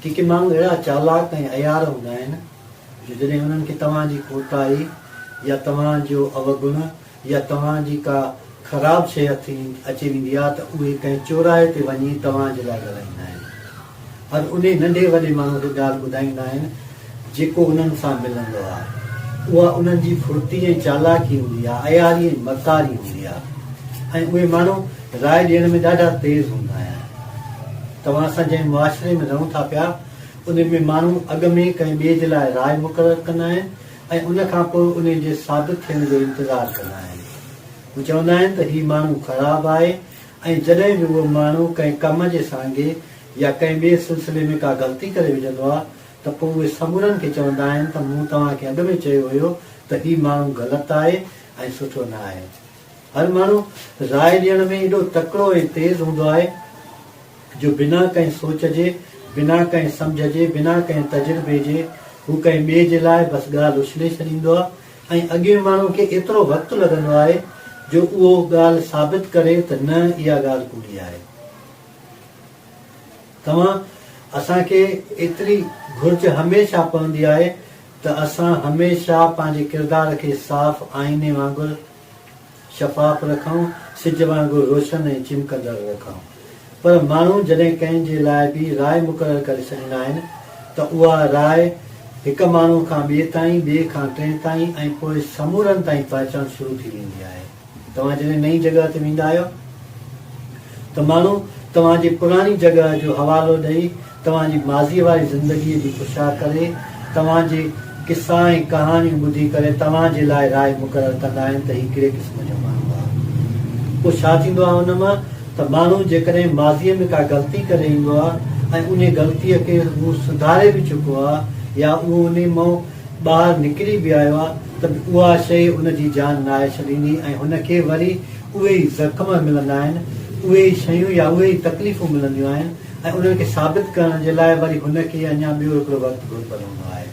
ڪي ڪي ماڻهو اهڙا چالاڪ ۽ عيار هوندا آهن جو جڏهن انهن کي توهان جي ڪوتاهي يا توهان جو اوگڻ يا توهان جي ڪا خراب شيء هٿ اچي ويندي آهي ته اهي ڪنهن چوراهي تي وڃي توهان جي لاء ڳالهائيندا آهن. هر انهي ننڍي وڏي ماڻهو کي ڳالهه ٻڌائيندا آهن جيڪو انهن سان ملندو آهي. اها انهن جي ڦڙتي ۽ چالاڪي هوندي آهي، عياري ۽ مڪاري هوندي آهي ۽ اهي ماڻهو راء ڏيڻ ۾ ڏاڍا تيز هوندا آهن. توهان اسان جنهن معاشري ۾ رهون ٿا پيا ان ۾ ماڻهو اڳ ۾ ڪنهن ٻئي جي لاء راء مقرر ڪندا آهن ۽ ان کان پوء انهي جي ثابت ٿيڻ جو انتظار ڪندا آهن. هو چوندا آهن ته هي ماڻهو خراب آهي ۽ جڏهن به اهو ماڻهو ڪنهن ڪم جي سانگي يا ڪنهن ٻئي سلسلي ۾ ڪا غلطي ڪري وجهندو آهي ته پوء اهي سمورن کي چوندا آهن ته مون توهان کي اڳ ۾ چيو هيو ته هي ماڻهو غلط آهي ۽ سٺو نه آهي. هر ماڻهو راء ڏيڻ ۾ ايڏو تڪڙو ۽ تيز هوندو آهي جو بنا ڪنهن سوچ جي، بنا ڪنهن سمجهه جي، بنا ڪنهن تجربي جي هو ڪنهن ٻئي جي لاء بس ڳالهه اڇلي ڇڏيندو آهي ۽ اڳئين ماڻهو کي ايترو وقت لڳندو آهي جو اهو ڳالهه ثابت ڪري ته نه اها ڳالهه ڪوڙي آهي. توهان اسان کي ايتري گهرج هميشه پوندي آهي ته اسان هميشه پنهنجي ڪردار کي صاف آئيني وانگر شفاف رکون، سج وانگر روشن ۽ چمڪندڙ رکون. پر ماڻهو جڏهن ڪنهن جي لاء به راء مقرر ڪري ڇڏيندا آهن ته اها راء هڪ ماڻهو کان ٻئي تائين، ٻئي کان ٽئين تائين ۽ پوء سمورن تائين پهچڻ شروع ٿي ويندي آهي. توهان جڏهن نئين جڳهه تي ويندا آهيو ته ماڻهو توهان جي پراڻي جڳهه جو حوالو ڏئي توهان جي ماضيء واري زندگيء جي پڇا ڪري توهان جي قصا ۽ ڪهاڻيون ٻڌي ڪري توهان جي لاء راء مقرر ڪندا آهن ته هي ڪهڙي قسم جو ماڻهو آهي. پوء ڇا ٿيندو آهي ان مان ته ماڻهو جيڪڏهن ماضيء ۾ ڪا غلطي ڪري ايندو آهي ۽ انهي غلطيء کي هو سڌاري به چڪو آهي يا اهو انهي مان ٻاهر نڪري به آيو آهي ته به اها شيء ان جي جان ناهي ڇڏيندي ۽ هن کي وري اهي ئي زخم ملندا آهن، اهي ئي شيون يا اهي ئي تڪليفون ملنديون آهن ۽ انهن کي ثابت ڪرڻ جي لاء وري هن کي اڃا ٻيو هڪڙو وقت گهربل هوندو آهي.